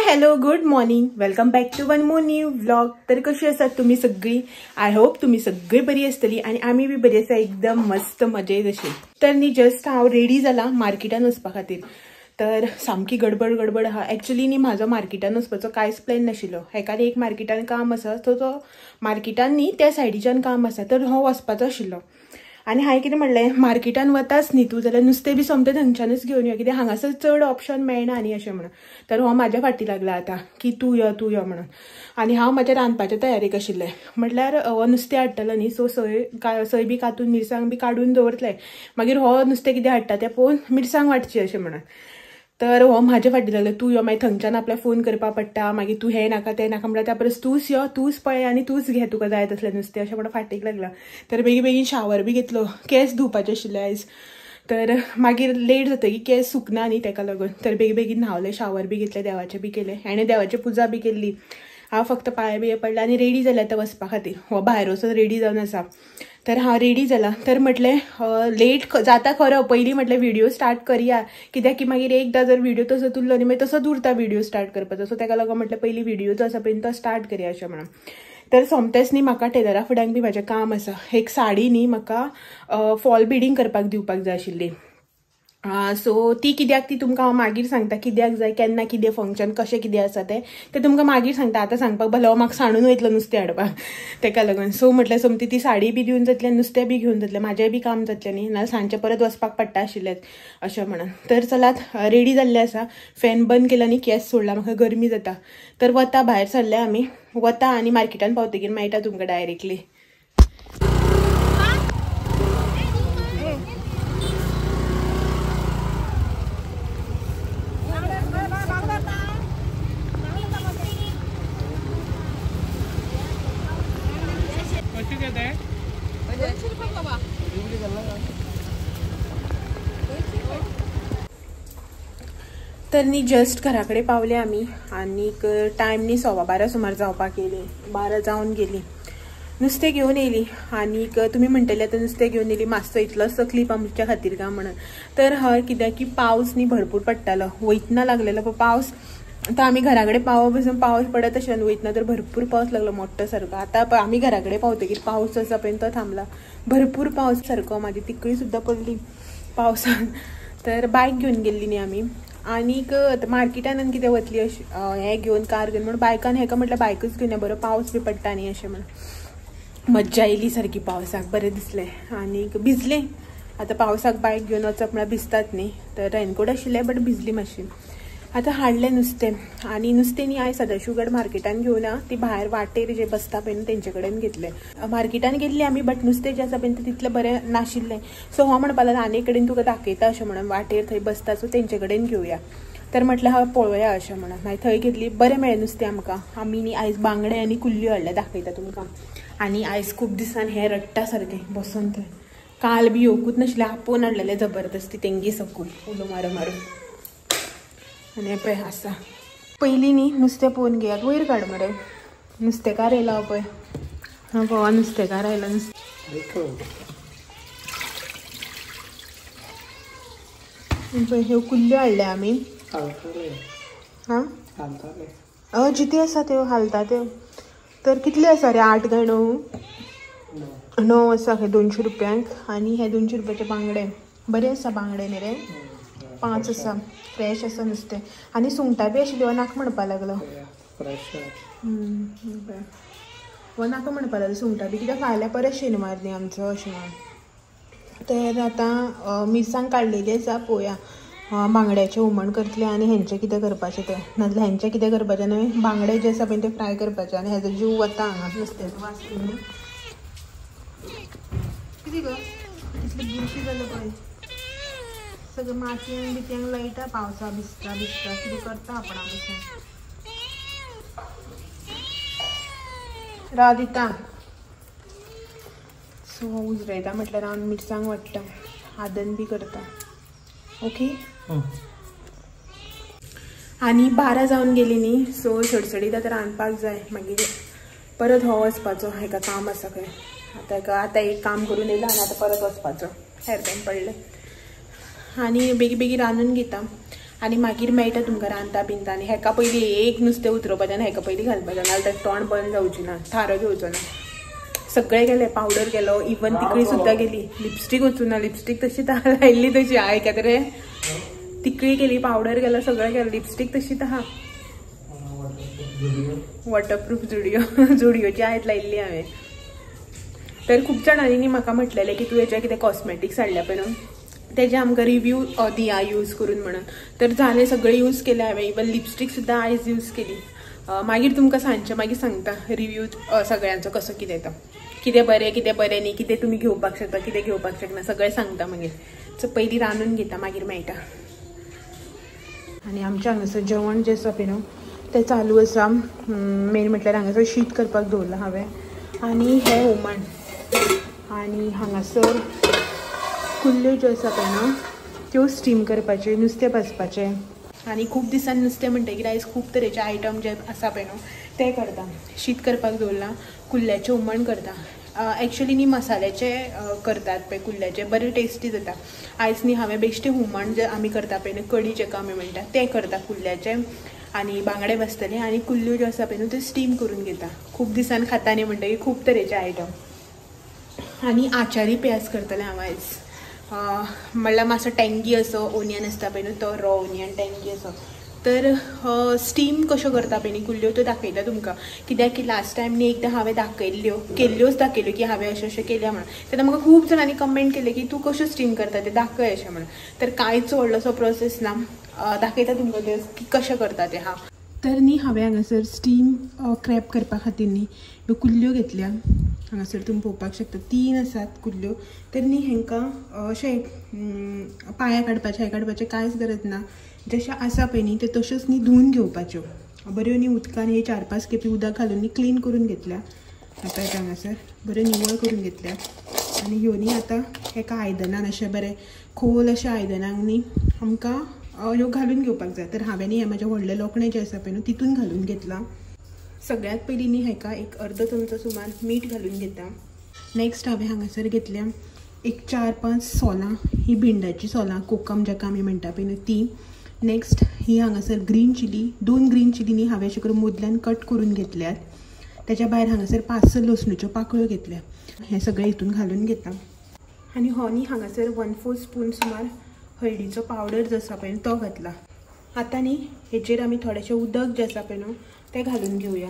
Hello good morning, welcome back to one more new vlog. तर कशी आसात तुम्ही सगळी? I hope तुम्ही सगळी बरी आसतली आणि आम्ही बी बरी आसा, एकदम मस्त मजेत अशी. तर न्ही जस्ट हांव रेडी जाला मार्केटान वचपा खातीर. तर सामकी गडबड गडबड आहा. एक्चुअली न्ही म्हाजो मार्केटान वचपाचो कांयच प्लॅन नाशिल्लो. हेका एक मार्केटान काम आसा, सो तो मार्केटान न्ही त्या सायडीच्यान काम आसा, तर हो वचपाचो आशिल्लो. आनी हांवें कितें म्हणलें, मार्केटान वताच न्ही तूं जाल्यार नुस्तें बी सोमतें थंयच्यानूच घेवन यो, कित्याक हांगासर चड ऑप्शन मेळना न्ही अशें म्हणून. तर हो म्हाज्या फाटी लागला आतां की तूं यो तूं यो म्हणून. आनी हांव म्हाज्या रांदपाच्या तयारेक आशिल्लें. म्हटल्यार हो नुस्तें हाडटलो न्ही, सो सय बी कातून मिरसांग बी काडून दवरतलें, मागीर हो नुस्तें कितें हाडटा तें पळोवन मिरसांग वांटची अशें म्हणून. तर हो म्हाज्या फाटी लागलो, तूं यो, मागीर थंयच्यान आपल्याक फोन करपा पडटा, मागीर तूं हें नाका तें नाका, म्हणल्यार त्या परस तूंच यो, तूंच पळय आनी तूंच घे तुका जाय तसलें नुस्तें अशें म्हणून फाटीक लागला. तर बेगीन बेगीन शावर बी घेतलो, केंस धुवपाचे आशिल्ले आयज. तर मागीर लेट जातकीर केंस सुकना न्ही तेका लागून. तर बेगीन बेगीन न्हांवलें, शावर बी घेतलें, देवाचें बी केलें, आनी देवाची पुजा बी केल्ली. हांव फक्त पांय बी पडलें आनी रेडी जालें आतां वचपा खातीर. हो भायर वचून रेडी जावन आसा. तर हांव रेडी जाला. तर म्हटलें लेट जाता खरो, पयलीं म्हटलें व्हिडिओ स्टार्ट करया, कित्याक की मागीर एकदां जर व्हिडिओ तसो उरलो न्ही मागीर तसोच उरता व्हिडिओ स्टार्ट करपाचो. सो तेका लागून म्हटलें पयलीं व्हिडिओ जो आसा पळय तो स्टार्ट करया अशें म्हणून. तर सोमतेंच न्ही म्हाका टेलरा फुड्यांक बी म्हाजें काम आसा. एक साडी न्ही म्हाका फॉल बिडींग करपाक दिवपाक जाय आशिल्ली. सो ती कित्याक ती तुमकां हांव मागीर सांगता, कित्याक जाय, केन्ना कितें फंक्शन कशें कितें आसा तें तें तुमकां मागीर सांगता. आतां सांगपाक भलो म्हाका सांडून वयतलो नुस्तें हाडपाक, तेका लागून. सो म्हटलें सोमती ती साडी बी दिवन जातलें, नुस्तें बी घेवन जातलें, म्हाजें बी काम जातलें न्ही, नाजाल्यार सांजचें परत वचपाक पडटा आशिल्लेंच अशें म्हणून. तर चलात रेडी जाल्लें आसा, फॅन बंद केला न्ही, केंस सोडला, म्हाका गरमी जाता. तर वता भायर सरले आमी, वता आनी मार्केटान पावतकीर मेळटा तुमकां डायरेक्टली. तर न्ही जस्ट घरा कडेन पावले आमी आनीक टायम न्ही 12:15 सुमार जावपाक येयली, 12 जावन गेली. नुस्तें घेवन येयली आनीक तुमी म्हणटले आतां नुस्तें घेवन येयली मातसो इतलोसो क्लिप आमच्या खातीर काय म्हणून. तर हय, कित्याक की पावस न्ही भरपूर पडटालो, वयतना लागलेलो पावस. आतां आमी घरा कडेन पावो पसून पावस पडत आशिल्लो, वयतना तर भरपूर पावस लागलो मोठो सारको. आतां आमी घरा कडेन पावतकीर पावस आसा पळय तो थांबला, भरपूर पावस सारको. म्हाजी तिकळी सुद्दां पडली पावसान. तर बायक घेवन गेल्ली न्ही आमी आनीक मार्केटान कितें वतली अशें हें घेवन कार घेवन म्हणून बायकान हेका म्हटल्यार बायकूच घेवन बरो पावस बी पडटा न्ही अशें म्हणून. मज्जा येयली सारकी पावसाक, बरें दिसलें आनीक भिजलें. आतां पावसाक बायक घेवन वचप म्हळ्यार भिजतात न्ही, तर रेनकोट आशिल्लें बट भिजली मातशी. आतां हाडलें नुस्तें आनी नुस्तें न्ही आयज सदाशिवगड मार्केटान घेवना, ती भायर वाटेर जे बसता पळय न्ही तेंचे कडेन घेतलें. मार्केटान गेल्ली आमी बट नुस्तें जें आसा पळय तें तितलें बरें नाशिल्लें. सो हो म्हणपाक लागलो आनी कडेन तुका दाखयता अशें म्हणून, वाटेर थंय बसता सो तेंचे कडेन घेवया. तर म्हटलें हांव पळोवया अशें म्हणून. मागीर थंय घेतली, बरें मेळ्ळें नुस्तें आमकां. आमी न्ही आयज बांगडे आनी कुल्ल्यो हाडले, दाखयता तुमकां. आनी आयज खूब दिसान हें रडटा सारकें बसून थंय, काल बी येवकूच नाशिल्लें, आपोवन हाडलेलें जबरदस्ती तेंगे सकून उलो मारून मारून. आनी पळय आसा पयलीं न्ही नुस्तें पळोवन घेयात, वयर काड मरे नुस्तेकार येयला पळय. हा पळोवा नुस्तेकार आयला नुस्तें. पळय ह्यो कुल्ल्यो हाडल्या आमी. हा हय जिते आसा त्यो, हालता त्यो. तर कितल्यो आसा रे, 8 काय 9? 9 आसा हे 200 रुपयांक. आनी हे 200 रुपयाचे बांगडे बरे आसा, बांगडे न्ही रे 5 आसा, फ्रेश आसा नुस्तें. आनी सुंगटां बी आशिल्ली, हो नाका म्हणपाक लागलो, हो नाका म्हणपाक लागलो सुंगटां बी, कित्याक फाल्यां परत शेनवार न्ही आमचो अशें म्हणून. तर आतां मिरसांग काडलेली आसा, पळोवया बांगड्याचें हुमण करतलें आनी हेंचें कितें करपाचें तें, नाजाल्यार हेंचें कितें करपाचें न्हय, बांगडे जे आसा पळय ते फ्राय करपाचे. आनी हेजो जीव वता हांगा नुस्त्याचो वास न्ही. कितें गो कितली बुरशी जाल्या पळय, सगळें मातयेन बितयेन लायता, पावसा भिजता भिजता कितें करता आपणा पसून. राव दिता. सो उजरायता म्हटल्यार हांव मिरसांग वाडटा, आदन बी करता. ओके. आनी 12 जावन गेली न्ही, सो सडसडीत आतां रांदपाक जाय, मागीर परत हो वचपाचो, हेका काम आसा खंय. आतां आतां एक काम करून येयला आनी आतां परत वचपाचो, हेर बँड पडलें. आनी बेगी बेगी रांदून घेता. आनी मागीर मेळटा तुमकां रांदता बिंता. आनी हेका पयलीं एक नुस्तें उतरोवपाचें आनी हेका पयलीं घालपाचें, नाजाल्यार ताका तोंड बंद जावचें ना, थारो घेवचो ना. सगळें गेलें, पावडर गेलो, इवन तिकळी सुद्दां गेली, लिपस्टीक वचूं ना, लिपस्टीक तशी लायिल्ली तशी आयकत रे, तिकळी गेली, पावडर गेलो, सगळें गेलें, लिपस्टीक तशीच आहा. वॉटरप्रूफ जुडियो जुडियोची आयज लायिल्ली हांवें. तर खूब जाणांनी न्ही म्हाका म्हटलेलें की तूं हेच्या कितें कॉस्मेटिक्स हाडल्या पळय न्हू तेजे आमकां रिव्यू दिया यूज करून म्हणून. तर जालें, सगळें यूज केलें हांवें, इवन लिपस्टीक सुद्दां आयज यूज केली. मागीर तुमकां सांजचें मागीर सांगता रिव्यू सगळ्यांचो कसो कितें तो, कितें बरें कितें बरें न्ही, कितें तुमी घेवपाक शकता कितें घेवपाक शकना, सगळें सांगता मागीर. सो पयलीं रांदून घेता मागीर मेळटा. आनी आमच्या हांगासर जेवण जें आसा पळय न्हू तें चालू आसा. मेन म्हटल्यार हांगासर शीत करपाक दवरलां हांवें आनी हें हुमण. आनी हांगासर कुल्ल्यो ज्यो आसा पळय न्हू त्यो स्टीम करपाच्यो, नुस्तें भाजपाचें. आनी खूब दिसान नुस्तें म्हणटकीर आयज खूब तरेचे आयटम जे आसा पळय न्हू ते करता. शीत करपाक दवरलां, कुल्ल्याचें हुमण करता. एक्चुअली न्ही मसाल्याचे करतात पळय कुल्ल्याचे, बरें टेस्टी जाता. आयज न्ही हांवें बेश्टें हुमण जें आमी करता पळय न्हू, कडी जेका आमी म्हणटा तें करता कुल्ल्याचें. आनी बांगडे भाजतले आनी कुल्ल्यो ज्यो आसा पळय न्हू त्यो स्टीम करून घेता. खूब दिसान खाता न्ही म्हणटकीर खूब तरेचे आयटम. आनी आचारी प्याज करतलें हांव आयज, म्हणल्यार मातसो टँगी असो ओनियन आसता पळय न्हू तो रॉ ओनियन टँगी असो. तर स्टीम कश्यो करता पळय न्ही कुल्ल्यो त्यो दाखयता तुमकां, कित्याक की लास्ट टायम न्ही एकदां हांवें दाखयल्ल्यो केल्ल्योच दाखयल्यो की हांवें अशें अशें केल्या म्हणून. तेन्ना म्हाका खूब जाणांनी कमेंट केले की तूं कश्यो स्टीम करता तें दाखय अशें म्हणून. तर कांयच व्हडलोसो प्रोसेस ना, दाखयता तुमकां तें की कशें करता तें. हांव तर न्ही हांवें हांगासर स्टीम क्रॅप करपा खातीर न्ही ह्यो कुल्ल्यो घेतल्या. हांगासर तुमी पळोवपाक शकता 3 आसात कुल्ल्यो. तर न्ही हेंकां अशें पांया काडपाचें हें काडपाचें कांयच गरज ना, जशें आसा पळय न्ही ते तश्योच न्ही धुवन घेवपाच्यो बऱ्यो न्ही उदकान. हे 4-5 खेपी उदक घालून न्ही क्लीन करून घेतल्या. आतां हांगासर बऱ्यो निवळ करून घेतल्या. आनी ह्यो न्ही आतां एका आयदनान अशें बरें खोल अशें आयदनाक न्ही आमकां ह्यो घालून घेवपाक जाय. तर हांवें न्ही हें म्हाजें व्हडलें लोकणें जें आसा पळय न्हू तितून घालून घेतलां. सगळ्यांत पयलीं न्ही हेका एक अर्दो चमचो सुमार मीठ घालून घेता. नेक्स्ट हांवें हांगासर घेतल्या एक 4-5 सोलां, ही भिंडाची सोलां, कोकम जाका आमी म्हणटा पळय न्हू ती. नेक्स्ट ही हांगासर ग्रीन चिली, 2 ग्रीन चिली न्ही हांवें अशें करून मदल्यान कट करून घेतल्यात. त्याच्या भायर हांगासर 5-6 लसणीच्यो पाकळ्यो घेतल्या. हें सगळें हितून घालून घेता. आनी हो न्ही हांगासर 1/4 स्पून सुमार हळदीचो पावडर जो आसा पळय तो घातला. आतां न्ही हेचेर आमी थोडेशें उदक जें आसा पळय न्हू तें घालून घेवया.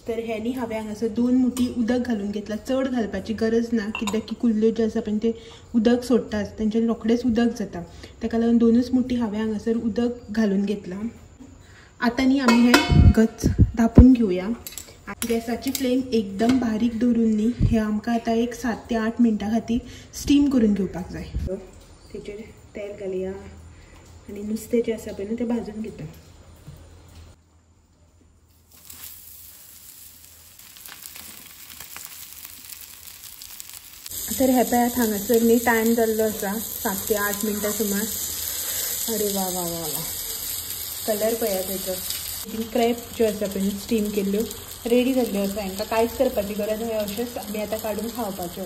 तर हे न्ही हांवें हांगासर 2 मुठी उदक घालून घेतलां. चड घालपाची गरज ना, कित्याक की कुल्ल्यो ज्यो आसा पळय ते उदक सोडटाच, तेंच्यान रोखडेंच उदक जाता. ताका लागून 2च मुठी हांवें हांगासर उदक घालून घेतलां. आतां न्ही आमी हें गच्च धांपून घेवया. गॅसाची फ्लेम एकदम बारीक दवरून न्ही हे आमकां आतां एक 7 ते 8 मिनटां खातीर स्टीम करून घेवपाक जाय. तेचेर तेल घालया आनी नुस्तें जें आसा पळय न्हू तें भाजून घेता. तर हे पळयात हांगासर न्ही टायम जाल्लो आसा 7 ते 8 मिनटां सुमार. अरे वा वा वा वा, कलर पळयात हेचो. क्रॅप ज्यो आसा पळय न्हू स्टीम केल्ल्यो रेडी जाल्ल्यो आसा. हेंकां कांयच करपाची गरज ना, अश्योच आमी आतां काडून खावपाच्यो.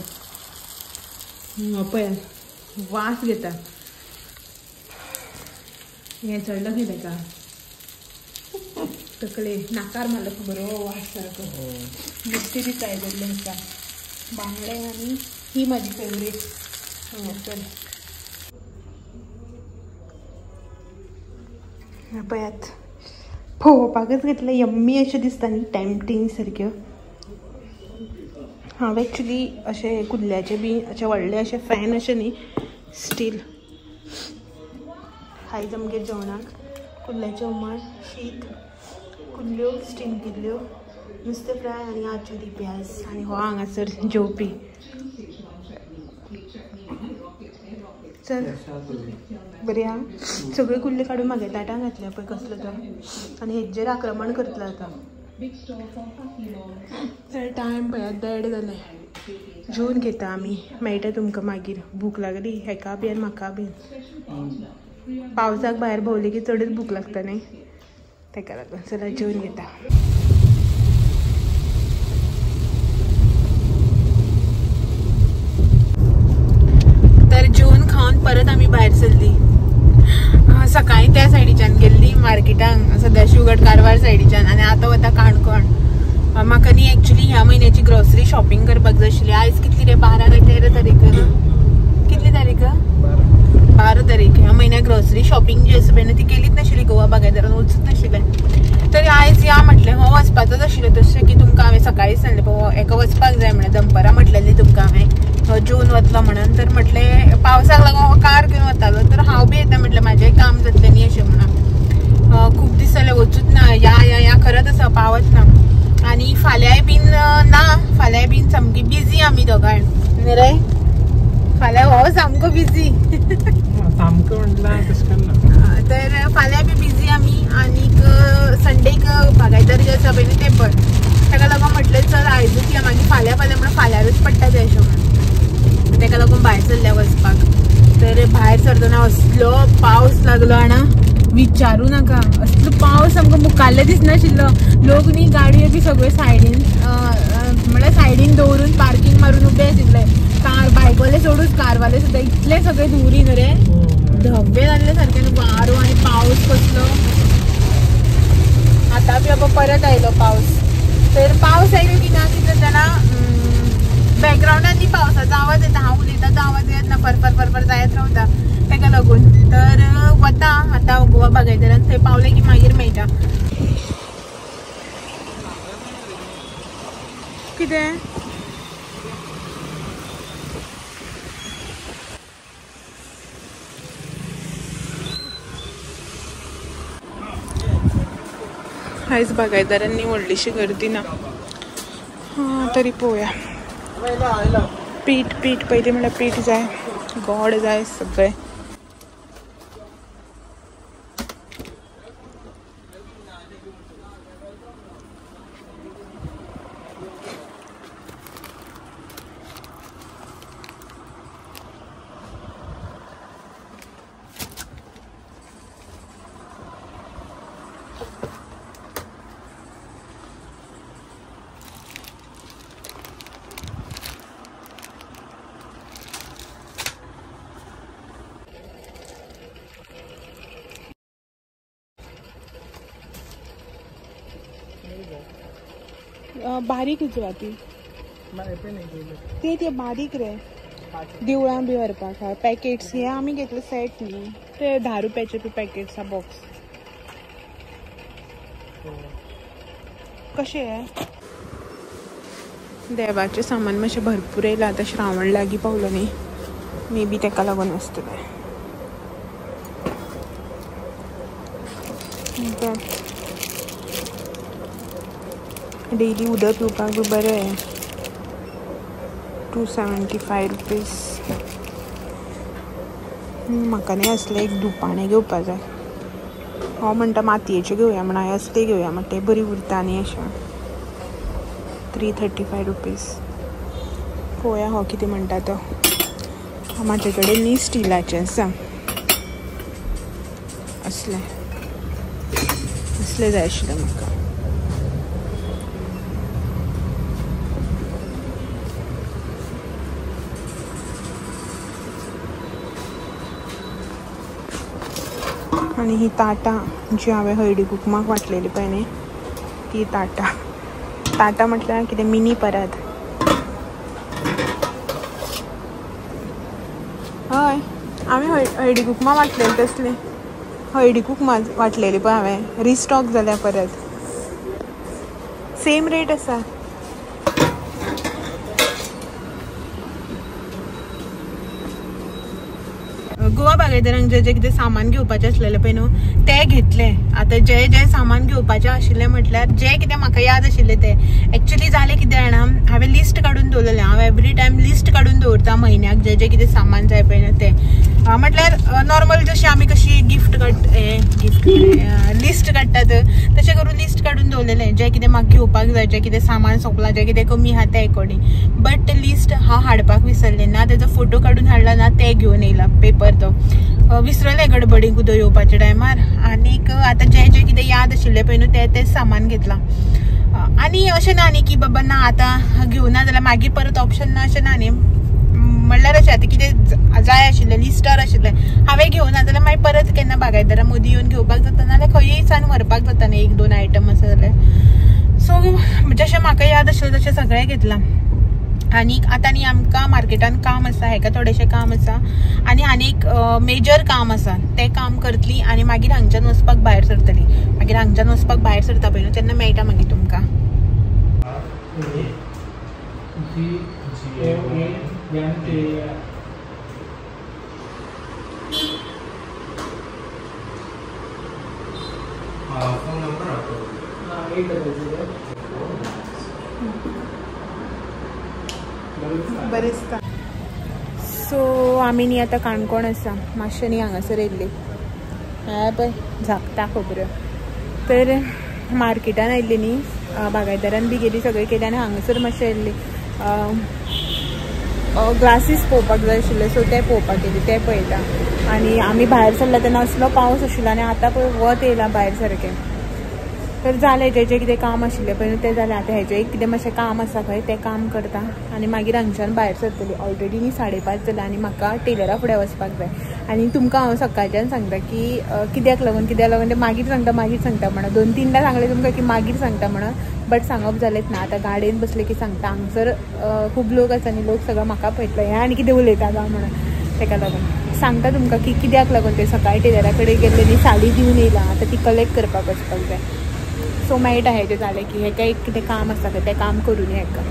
पळयात वास घेता, हें चडलो खंय तेका तकले नाकार मारलो बरो वास सारको. नुस्तें बी फ्राय जाल्लें आसा, बांगडे आनी ही म्हाजी फेवरेट हांगासर. पळयात पळोवपाकच घेतलें, यम्मी अशें दिसता न्ही, टेम्पटींग सारक्यो. हांव एक्चुली अशें कुल्ल्याचें बी अशें व्हडलें अशें फॅन अशें न्ही, स्टील आयज आमगेर जेवणाक कुल्ल्याचें हुमण, शीत, कुल्ल्यो स्टीम केल्ल्यो, नुस्तें फ्राय आनी आचारी प्याज. आनी हो हांगासर जेवपी. चल बरें आहा. सगळ्यो कुल्ल्यो काडून म्हागे ताटान घातल्या पळय कसलो तो, आनी हेजेर आक्रमण करतलो आतां. तर टायम पळयात 1:30 जालें. जेवन घेता आमी, मेळटा तुमकां मागीर. भूक लागली हेका बी आनी म्हाका बी. पावसाक भायर भोंवले की चडच भूक लागता न्ही, तेका लागून चला जेवन घेता. तर जेवन खावन परत आमी भायर सरली. सकाळी त्या सायडीच्यान गेल्ली मार्केटांक, सदाशिवगड कारवार सायडीच्यान, आनी आतां वता काणकोण. म्हाका न्ही एक्चुली ह्या म्हयन्याची ग्रोसरी शॉपिंग करपाक जाय आशिल्ली. आयज कितली रे, 12 काय 13 तारीख? कितली तारीख? 12 तारीख. ह्या म्हयन्याक ग्रोसरी शॉपिंग जी आसा पळय न्हू ती केलीच नाशिल्ली, गोवा बागायदारान वचूच नाशिल्लें. तरी आयज या म्हटलें, हो वचपाचोच आशिल्लो तशें की तुमकां हांवें सकाळीच सांगलें पळय एका वचपाक जाय म्हणलें, दनपरां म्हटलेली तुमकां हांवें जेवन वतलो म्हणून. तर म्हटलें पावसाक लागून हो कार घेवन वतालो तर हांव बी येता म्हटलें, म्हाजेंय काम जातलें न्ही अशें म्हणून. खूब दीस जाले वचूच ना, या या या करत आसा, पावत ना. आनी फाल्यांय बीन ना, फाल्यांय बीन सामकी बिजी आमी दोगांय न्ही रे. फाल्यां हो सामको बिजी सामको म्हटल्यार तशें करना. तर फाल्यां बी बिजी आमी, आनीक संडेक बागायदार जे आसा पळय न्ही तें बंद. ताका लागून म्हटलें चल आयजूच या, मागीर फाल्यां फाल्यां म्हणून फाल्यांरूच पडटा तें अशें म्हणून. ताका लागून भायर सरल्या वचपाक. तर भायर सरतना असलो पावस लागलो आनी विचारू नाका, असलो पावस आमकां मुखाल्ले दिसनाशिल्लो. लोक न्ही गाडयो बी सगळे सायडीन म्हळ्यार सायडीन दवरून पार्कींग मारून उबे आशिल्ले. कार बायकवाले सोडूच कारवाले सुद्दां इतले सगळे धुवरी न्हू रे, धवे जाल्ले सारके न्हू, वारो आनी पावस कसलो. आतां बी बाबा परत आयलो पावस. तर पावस आयलो की ना कितें जाणा, बॅकग्रावंडान न्ही पावसाचो आवाज येता, हांव उलयता तो आवाज येत ना, फरफर फरफर जायत रावता ताका लागून. तर वता आतां गोवा बागायदारान, थंय पावले की मागीर मेळटा. कितें आयज बागायदारांनी व्हडलीशी गर्दी ना, तरी पळोवया. पीठ पीठ पयलीं म्हणल्यार पीठ जाय, गोड जाय सगळें. बारीक उजवाती ते ते बारीक रे, देवळां बी व्हरपाक. हय पॅकेट्स हे आमी घेतले सेट न्ही, ते 10 रुपयाचे बी पॅकेट्स आहा बॉक्स. कशे देवाचें सामान मातशें भरपूर येयलां आतां, श्रावण लागीं पावलो न्ही, मे बी तेका लागून आसतलें. डेली उदक पिवपाक बी बरें. 275 रुपीज. म्हाका न्ही असलें एक दुपाणें घेवपा जाय. हांव म्हणटा मातयेचें घेवया म्हण, हांवें असलें घेवया म्हण, तें बरी उरता न्ही अशें. 335 रुपीज. पळोवया हो कितें म्हणटा तो. म्हाजे कडेन न्ही स्टिलाचें आसा, असलें असलें जाय आशिल्लें म्हाका. आनी ही ताटां जी हांवें हळदी कुकमाक वांटलेली पळय न्ही, ती ताटां. ताटां म्हटल्यार कितें मिनी परात. हय आमी हळदी कुकमा वांटलेली तसली, हळदी कुकमा वांटलेली पळय हांवें, रिस्टॉक जाल्या परत, सेम रेट आसा. गोवा बागायदारांक जे जे कितें सामान घेवपाचें आसलेलें पळय न्हू तें घेतलें. आतां जे जे सामान घेवपाचें आशिल्लें म्हटल्यार जें कितें म्हाका याद आशिल्लें तें एक्चुली जालें कितें जाणा, हांवें लिस्ट काडून दवरलेलें. हांव एवरी टायम लिस्ट काडून दवरता म्हयन्याक जे जे कितें सामान जाय पळय न्हू तें. म्हटल्यार नॉर्मल जशी आमी कशी गिफ्ट गिफ्ट लिस्ट काडटात तशें करून लिस्ट काडून दवरलेलें, जें कितें म्हाका घेवपाक जाय, जें कितें सामान सोंपलां, जें कितें कमी आहा तें एकॉर्डींग. बट लिस्ट हांव हाडपाक विसरलें ना, तेजो फोटो काडून हाडला ना, तें घेवन येयला पेपर तो विसरलें गडबडीक उदक येवपाच्या टायमार. आनीक आतां जें जें कितें याद आशिल्लें पळय न्हू तें तें सामान घेतलां. आनी अशें ना न्ही की बाबा ना आतां घेवना जाल्यार मागीर परत ऑप्शन ना, अशें ना न्ही. म्हणल्यार अशें आतां कितें जाय आशिल्लें लिस्टार आशिल्लें हांवें घेवना जाल्यार मागीर परत केन्ना बागायतदारा मदीं येवन घेवपाक जाता, नाजाल्यार खंयी सान व्हरपाक जाता न्ही 1-2 आयटम आसा जाल्यार. सो जशें म्हाका याद आशिल्लें तशें सगळें घेतलां. आनी आतां न्ही आमकां मार्केटान काम आसा, हेका थोडेशें काम आसा आनी आनीक मेजर काम आसा, तें काम करतली आनी मागीर हांगच्यान वचपाक भायर सरतली. मागीर हांगच्यान वचपाक भायर सरता पळय न्हू तेन्ना मेळटा मागीर तुमकां. बरें दिसता. सो आमी न्ही आतां काणकोण आसा, मातशें न्ही हांगासर येयल्ली, हें पळय झाकता खबऱ्यो. तर मार्केटान आयिल्ली न्ही, बागायतदारान बी गेली सगळें केलें आनी हांगासर मातशें येयल्ली ग्लासीस पळोवपाक जाय आशिल्ले, सो ते पळोवपाक गेली, ते पळयता. आनी आमी भायर सरला तेन्ना असलो पावस आशिल्लो आनी आतां पळय वत येयला भायर सारकें. तर जालें जेजें कितें काम आशिल्लें पळय तें जालें. आतां हेजें एक कितें मातशें काम आसा खंय तें काम करता आनी मागीर हांगच्यान भायर सरतली. ऑलरेडी न्ही 5:30 जालां आनी म्हाका टेलरा फुडें वचपाक जाय. आनी तुमकां हांव सकाळच्यान सांगता की कित्याक लागून कित्याक लागून तें मागीर सांगता मागीर सांगता म्हणून 2-3दा सांगलें तुमकां की मागीर सांगता म्हणून, बट सांगप जालेंच ना. आतां गाडयेन बसले की सांगता. हांगसर खूब लोक आसा आनी लोक सगळो म्हाका पळयतलो हें आनी कितें उलयता काय म्हणून, तेका लागून सांगता तुमकां की कित्याक लागून तें सकाळी टेलरा कडेन गेल्लें न्ही, साडी दिवन येयला, आतां ती कलेक्ट करपाक वचपाक जाय. सो मेळटा हेजें जालें की हेका एक कितें काम आसा तें काम करून हेका.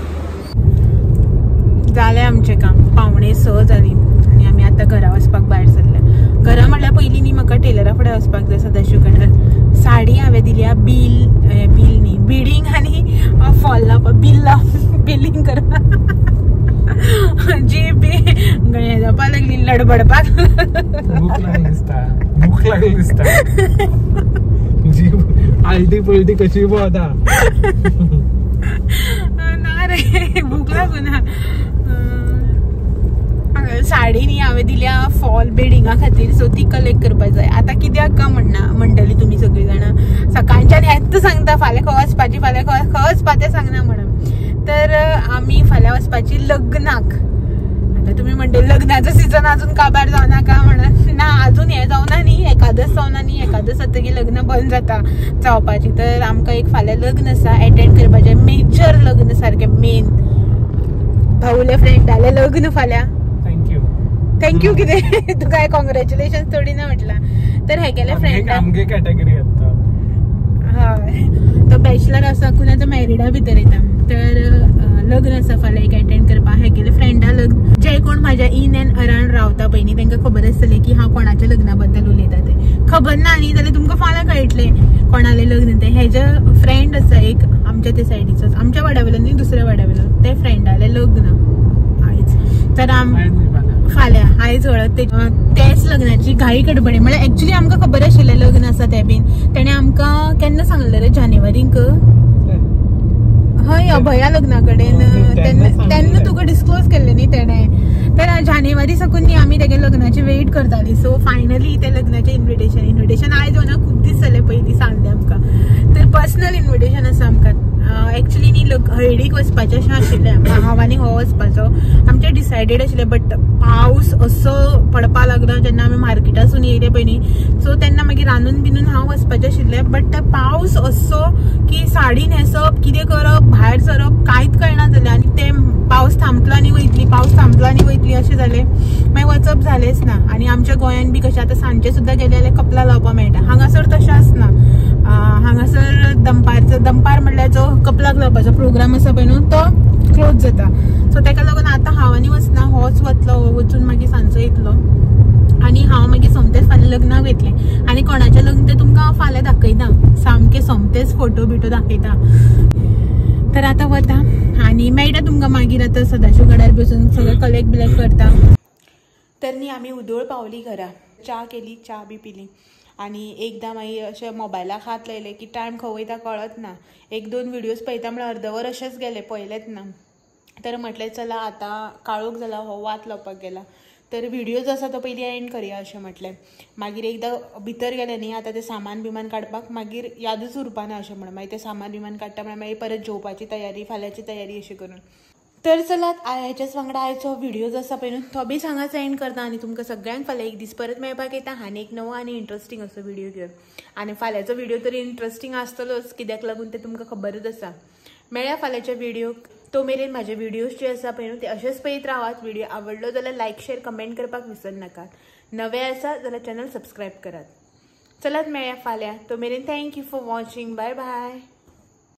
जालें आमचें काम, 5:45 जालीं आनी आमी आतां घरा वचपाक भायर सरले. घरा म्हळ्यार पयलीं न्ही म्हाका टेलरा फुडें वचपाक जाय सदाशिव कडेन. साडी हांवें दिल्या बील बील न्ही बिडींग आनी फॉल लावपाक, बील लाव बिलींग करपाक जी बी हें जावपाक लागली लडबडपाक. भूक लागली दिसता, भूक लागली दिसता, आलटी पलटी कशी भोंवता. ना रे भूक लागूना. साडी न्ही हांवें दिल्या फॉल बेडिंगा खातीर, सो ती कलेक्ट करपाक जाय. आतां कित्याक काय म्हणना म्हणटली तुमी सगळीं जाणां, सकाळच्यान हेंच सांगता फाल्यां खंय वचपाची फाल्यां खंय खंय वचपा तें सांगना म्हणून. तर आमी फाल्यां वचपाची लग्नाक. आतां तुमी म्हणटले लग्नाचो सिजन अजून काबार जावना काय म्हणून, ना अजून हें जावना न्ही, एकादस जावना न्ही, एकादस जातकीर लग्न बंद जाता जावपाची. तर आमकां एक फाल्यां लग्न आसा एटेंड करपाचें, मेजर लग्न सारकें मेन भाऊले फ्रेंडालें लग्न फाल्यां. Thank you thank you कितें तुका कॉंग्रेच्युलेशन थोडी ना म्हटलां. तर हेगेले फ्रेंडा आमगे कॅटेगरी येता, हय तो बॅचलर आसा पूण आतां मॅरिडा भितर येता. तर लग्न आसा फाल्यां एक एटेंड करपाक हेगेले फ्रेंडा लग्न. जे कोण म्हाज्या इन एंड अरावंड रावता पळय न्ही तेंकां खबर आसतलें की हांव कोणाच्या लग्ना बद्दल उलयता तें. खबर ना न्ही जाल्यार तुमकां फाल्यां कळटलें कोणालें लग्न तें. हेजे फ्रेंड आसा एक आमच्या ते सायडीचोच, आमच्या वाड्या वयलो न्ही दुसऱ्या वाड्या वयलो, ते फ्रेंडालें लग्न आयज. तर आम फाल्यां आयज हळद तेच लग्नाची घाई गडबडी. म्हळ्यार एक्चुली आमकां खबर आशिल्लें लग्न आसा तें बीन, तेणें आमकां केन्ना सांगलें रे, जानेवारीक हय अभया लग्ना कडेन तेन्ना तुका डिस्क्लोज केल्लें न्ही तेणें. तर जानेवारी साकून न्ही आमी तेगे लग्नाची वेट करताली. सो फायनली ते लग्नाचें इन्विटेशन इन्विटेशन आयज येवना खूब दीस जाले पयलीं सांगलें आमकां. तर पर्सनल इन्विटेशन आसा आमकां. एक्चुली न्ही हळडीक वचपाचें अशें आशिल्लें, हांव आनी हो वचपाचो आमचें डिसायडेड आशिल्लें, बट पावस असो पडपाक लागलो जेन्ना आमी मार्केटासून येयले पळय न्ही, सो तेन्ना मागीर रांदून बिनून हांव वचपाचें आशिल्लें, बट पावस असो की साडी न्हेसप कितें करप भायर सरप कांयच कळना जालें. आनी ते पावस थांबतलो आनी वयतली, पावस थांबतलो आनी वयतली अशें जालें, मागीर वचप जालेंच ना. आनी आमच्या गोंयान बी कशें आतां सांजचें सुद्दां गेलें जाल्यार कपला लावपाक मेळटा, हांगासर तशें आसना. हांगासर दनपारचो दनपार म्हळ्यार जो कपलाक लावपाचो प्रोग्राम आसा पळय न्हू तो क्लोज जाता. सो तेका लागून आतां हांव आनी वचना, होच वतलो, वचून मागीर सांजचो येतलो आनी हांव मागीर सोमतेच फाल्यां लग्नाक वयतलें. आनी कोणाचें लग्न तें तुमकां हांव फाल्यां दाखयता, सामकें सोमतेच फोटो बिटो दाखयता. तर आतां वता आनी मेळटा तुमकां मागीर. आतां सदाशिव गडार बसून सगळें कलेक्ट बिलेक्ट करता. तर न्ही आमी उदोळ पावली घरा, च्या केली, च्या बी पिली आनी एकदां मागीर अशें मोबायलाक हात लायले की टायम खंय वयता कळत ना. 1-2 व्हिडियोज पळयता म्हळ्यार अर्दवर अशेंच गेलें, पळयलेंच ना. तर म्हटलें चला आतां काळोख जाला, हो वात लावपाक गेला, तर व्हिडियोज आसा तो पयलीं एंड करया अशें म्हटलें. मागीर एकदां भितर गेलें न्ही आतां तें सामान बिमान काडपाक मागीर यादूच उरपा ना अशें म्हणून, मागीर तें सामान बिमान काडटा म्हळ्यार मागीर परत जेवपाची तयारी, फाल्यांची तयारी अशें करून. तर चलात ह्याच्याच वांगडा आयचो व्हिडिओ जो आसा पळय न्हू तो बी हांगाच एंड करता आनी तुमकां सगळ्यांक फाल्यां एक दीस परत मेळपाक येता आनी एक नवो आनी इंट्रस्टींग असो व्हिडिओ घेवन. आनी फाल्यांचो व्हिडिओ तरी इंट्रस्टींग आसतलोच, कित्याक लागून ते तुमकां खबरच आसा. मेळ्या फाल्यांच्या व्हिडिओक, तो मेरेन म्हाजे व्हिडियोज जे आसा पळय न्हू ते अशेच पळयत रावात. व्हिडिओ आवडलो जाल्यार लायक शेर कमेंट करपाक विसरनाकात. नवे आसा जाल्यार चॅनल सबस्क्रायब करात. चलात मेळ्या फाल्यां, तो मेरेन thank you for watching. Bye bye.